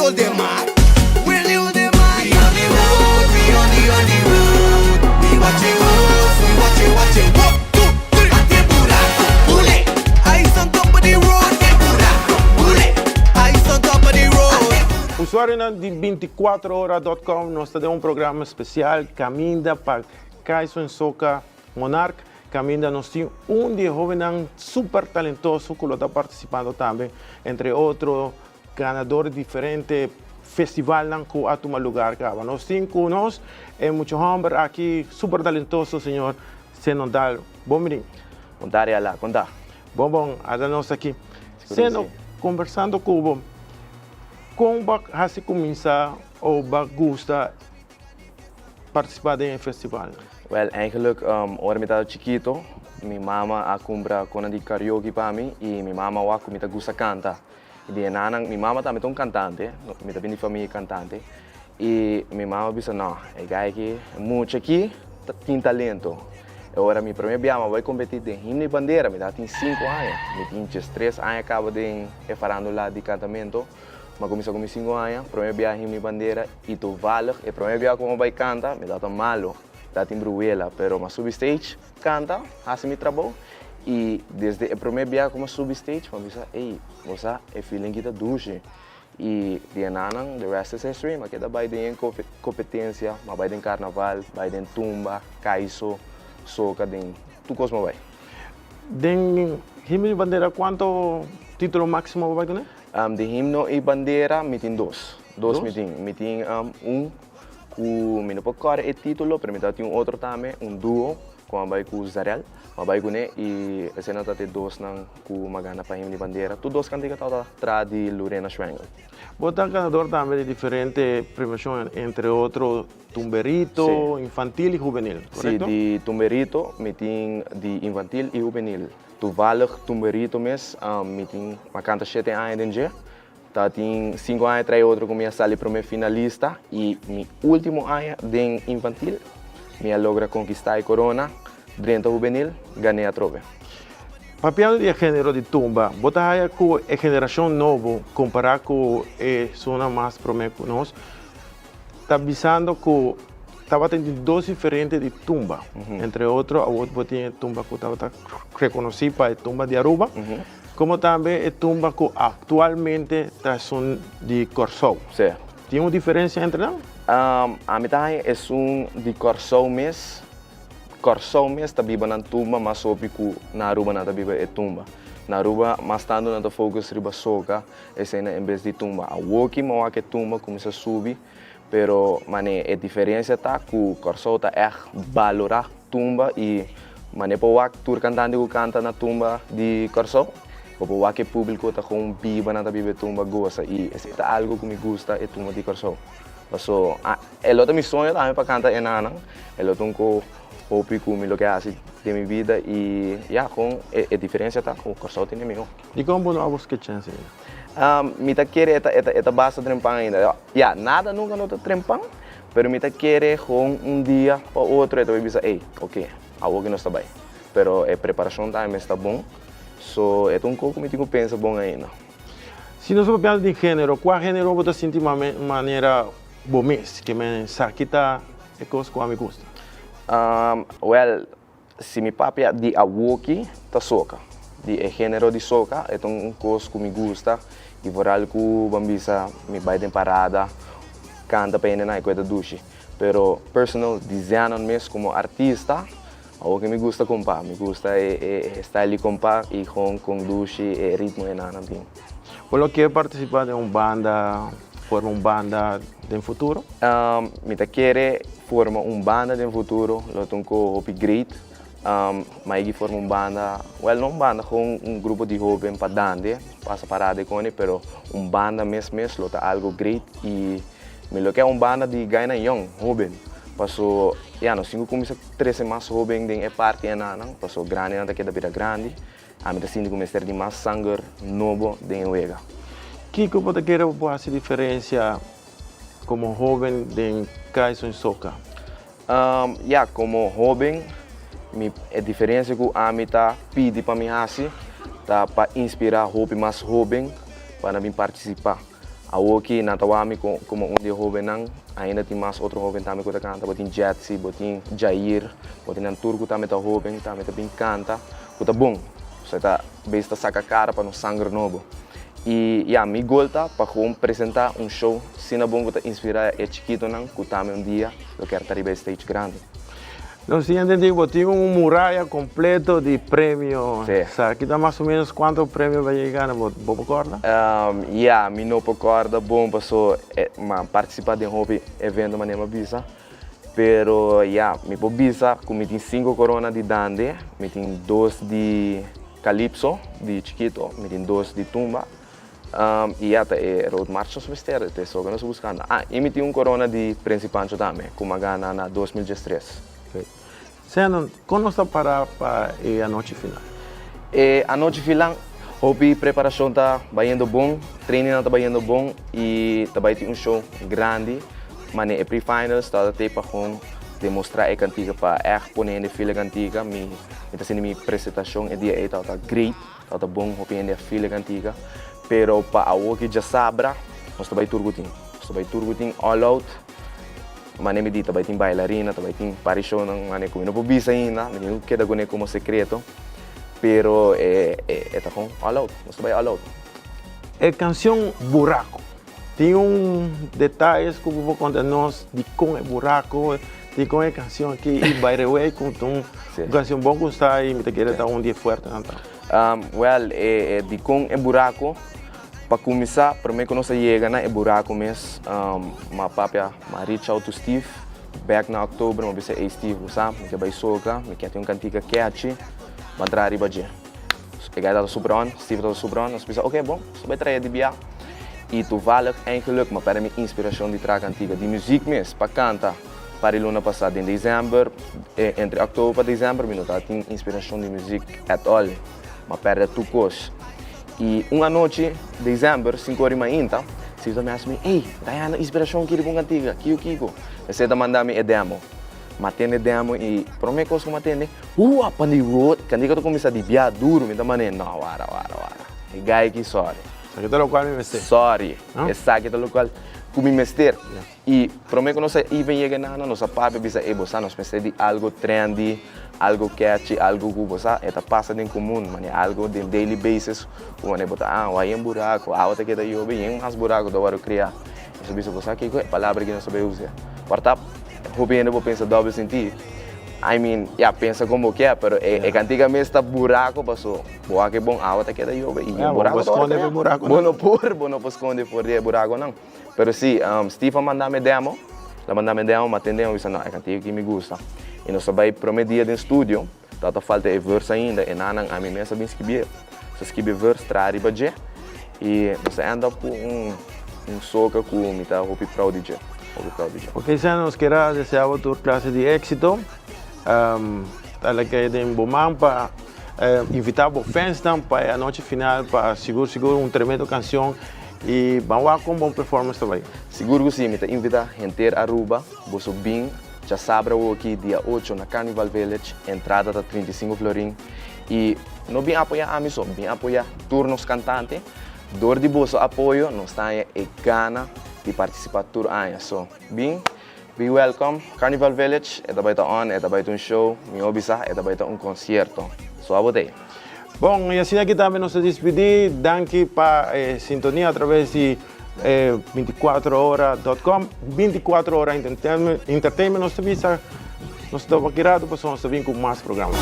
hold them mad. Really hold them mad. We on the road, we on the on the road. We watching us, we watching, watching. One, two, three. Ate buraco, bule. Eyes on top of the road. Ate buraco, bule. Eyes on top of the road. Usuarionan di 24ora.com, nos ta den un programa especial Caminda pa Kaiso en Soca Monarch. Caminda nos tin un di hobennan super talentoso cu ta participando tambe, entre otro ganador di diferente festivalnan cu a tuma lugar caba. Nos tin cu nos e mucha homber aki super talentoso, señor Seno Daal. Bon bini. Bon tardi, la, con ta? Bon, bon, ata nos aki. Seno, conversando cu bo, con bo a cuminsa of bo a gusta participa den festival? Well, eigenlijk, ora mi tawata chikito, mi mama a cumpra cona di karaoke pa mi y mi mama a wak cu mi ta gusta canta. Y di nana, mi mama tambe ta un cantante, mi tambe di famia cantante. Y mi mama a bisa: "No, e guy aki, mucha aki, tin talento." Y ora mi prome biaha m'a bay competi den Himno y Bandera, mi tin 5 aña. Mi tin 3 aña caba den farandula di cantamento. M'a cuminsa cu 5 aña, prome biaha Himno y Bandera y toevallig, e prome biaha cu m'a bay canta, mi tawata malo, tawatin bruwela, pero m'a subi stage, canta, haci mi trabou. Y desde e prome biaha cu m'a subi stage, m'a bisa: "Hey, bo e feeling ta dushi." Y di einan, the rest is history, m'a keda bay den competencia, m'a bay den carnaval, bay den tumba, kaiso, soca, den tur cos m'a bay. Den Himno y Bandera, cuanto titulo maximo bo a bay cu ne? Di Himno y Bandera, mi tin dos. Dos. Dos? Mi tin. Mi tin un cu mi no por core e titulo, pero mi tin un otro tambe, un duo, cu m'a bay cu Zarel, m'a bay cu ne, y esey ta dos nan cu m'a gana pa Himno y Bandera. Tur dos cantica ta tra di Lorena Schwengel. Bo ta ganador tambe di diferente premiacion, entre otro Tumberito, infantil y juvenil, Si, correcto? Di Tumberito, mi tin di infantil y juvenil. Toevallig Tumberito mes, mi tin m'a canta 7 aña den dje. Tawatin 5 aña atras otro cu mi a sali prome finalista y mi ultimo aña den infantil, mi a logra conquista e corona, drenta juvenil, gana atrobe. Papiando di genero di tumba, bo ta haya cu e generacion nobo, compara cu esunnan mas prome cu nos, ta bisando cu tawatin dos diferente di tumba. Entre otro, bo tin tumba cu tawata reconoci pa e tumba di Aruba, como tambe e tumba cu actualmente ta esun di Corsou. Tin un diferencia entre nan? Ami ta e un di Corsou mes, Corsou mes ta biba na tumba, mas hopi cu na Aruba nan ta biba e tumba. Na Aruba, mas tanto nan ta focus riba soca, esey en bes di tumba. Awoki m'a wak tumba cuminsa subi, pero mane e diferencia ta cu Corsou ta echt valora tumba y mane bo wak tur cantante cu canta na tumba di Corsou. Bo wak e publico ta gewoon biba, nan ta biba tumba, goza y esey ta algo cu mi gusta e tumba di Corsou. So, ah, e lo ta mi soño tambe pa canta einan, e lo ta un cos hopi cu mi lo kier haci den mi bida y ja, gewoon e diferencia ta cu Corsou tin miho. Y con bo no a busca chance? Mi ta kere e ta basta trempan ainda. Ja, nada nunca no ta trempan, pero mi ta kere gewoon un dia pa otro e ta bisa: "Hey, ok, awo cu nos ta bay." Pero e preparacion tambe ta bon. So, e un poco mi tin cu pensa bon ainda. Si nos papia di genero, cua genero bo ta sinti manera bo mes, kiermen esaki ta e cos cu mi gusta? Well, si mi papia di awoki, ta soca. Di e genero di soca, e un cos cu mi gusta. Y vooral cu ban bisa mi bay den parada, canta pa na e dushi. Pero personal design mes como artista, awo cu mi gusta compa, mi gusta e style di compa y con dushi e ritmo y nada tin. Bo kier participa den un banda, forma un banda den futuro? Mi ta kier forma un banda den futuro, lo ta un hopi great. Mas cu forma un banda, well, no un banda, gewoon un grupo di hoben pa dande, pasa parada cu ne, pero un banda mes mes, lo ta algo great y mi lo kier un banda di guynan young, hoben. Paso, ja, nos tin cu cuminsa trece mas hoben den e parti nan, paso grandi nan ta keda bira grandi. Ami ta sinti cu mester di mas sanger nobo den wega. Kico bo kier haci diferencia como hoben den Kaiso en Soca? Ja, como hoben, mi, e diferencia cu ami ta pidi pa mi hasi, ta pa inspira hopi mas hoben pa nan participa. Awoki nan ta wak mi komo un di e hobennan, ainda tin mas otro hoben tambe ku ta kanta, bo tin Jetsi, bo tin Jair, bo tin nan tur ku tambe ta hoben, tambe ta bin kanta, ku ta bon. So e ta bes ta saka kara pa nos sanger nobo. I ya, mi gol ta pa gewoon presenta un show asina bon ku ta inspira e chikitonan ku tambe un dia lo kier ta riba e stage grandi. Nos tin entendi bo tin un muraya completo di premio. Sí. Sa kita mas o menos cuanto premio bo a yega gana, bo bo por corda? Ya, mi no por corda bon paso m'a participa den hopi evento manera m'a bisa. Pero ya, mi por bisa cu mi tin cinco corona di dande, mi tin dos di calypso, di chikito, mi tin dos di tumba. Y ya ta e road march nos mester, ta esaki nos ta buscando. Ah, y mi tin un corona di Prince Pancho tambe, cu m'a gana na 2013. Ok. Sandon, con nos ta para pa e anochi final? E anochi final, hopi preparacion ta bayendo bon, trainingnan ta bayendo bon y ta bay tin un show grandi. Mane e pre-finals ta ta pa gewoon demostra e cantica pa echt pone hende feel e cantica. Mi ta sinti mi presentacion e dia ey tabata great. Tabata bon hopi hende a feel e cantica, pero pa awor ki djasabra nos ta bay tur cu tin. Nos ta bay tur cu tin all out. Mane mi di ta bay tin bailarina, ta bay tin par di shownan mane cu mi no por bisa ainda, mi tin cu keda cune como secreto, pero e e ta con all out, nos ta bay all out. E cancion Buraco tin un detayes cu bo por conta nos dicon e Buraco, dicon e cancion aki y by the way cu ta un cancion bon cu sta y mi ta kere ta un di e fuertenan ta. Well e dicon e Buraco, pa cuminsa prome cu nos a yega na e Buraco mes m'a papia m'a reach out to Steve back na october m'a bisa ey Steve bo sa mi ke bay soca mi ke tin un cantica catchy ban traha riba dje. E guy tabata super on, Steve tabata super on, nos bisa ok bon, nos ta bai trae di bia. I toevallig eigenlijk m'a perde mi inspiracion di traha cantica, di muziek mes, pa canta, par di luna pasa den december, entre october pa december mi no tabatin inspiracion di muziek at all, m'a perde tur cos. I un anochi, december, cinco ora di mainta, Steve ta mester mi, ey, ta hayando inspiracion aki riba un cantica, kiko kiko? Esey ta manda mi e demo. M'a tende demo i prome cos cu m'a tende, Hua pa di road, cantica ta cuminsa di bia duro, mi ta mane, no, wara, wara, wara, e guy aki sorry. Esaki ta locual mi mester. Sorry, esaki ta locual cu mi mester. I prome cu nos a even yega nana, nos a papia bisa, ey bo sa, nos mester di algo trendy, algo catchy, algo cu bo sa, e ta pasa den comun, mane algo den daily basis, cu mane bo ta, ah, wak yen buraco, awa ta keda yobe, yen mas buraco ta worde crea. Nos a bisa, bo sa kico, e palabra aki nos ta bay usa. Por ta hopi hende por pensa dobbel sentido. I mean, ya, pensa kon bo ke, pero e kantika mes ta buraco paso bo wak e bon awa ta keda yobe i e buraco ta ora krea. Bo no por, bo no por skonde for di e buraconan. Pero si, Steve a manda mi demo, el a manda mi demo, mi a tende, mi a bisa no, e kantika aki mi gusta. I nos a bai prome dia den studio, tabata falta e verse ainda, e nannan ami mes a bin skibié. Nos a skibi e verse, traha riba dje, i nos a end up ku un un soca ku mi ta hopi proud di dje, hopi proud di dje. Ok Sena, nos kier a desea bo tur clase di exito. Ta leke den bo man pa invita bo fansnan pa e anochi final pa sigur sigur un tremendo cancion y ban wak con bon performance ta bay. Sigur cu si, mi ta invita henter Aruba, boso bin djasabra awoki dia ocho na Carnival Village, entrada ta 35 florin y no bin apoya ami so, bin apoya tur nos cantante. Dor di boso apoyo nos ta haña e gana di partisipá tur aña. So, bin, be welcome. Carnival Village, e ta bai ta on, e ta bai ta un show, mi hopi sa, e ta bai ta un konsierto. So abo ta ei. Bon, y asina aki tambe nos ta dispidí. Danki pa e sintonia a traves di 24ora dot com. 24 ora entertainment nos ta bisa. Nos ta topa aki rato pasobra nos ta bin ku mas programa.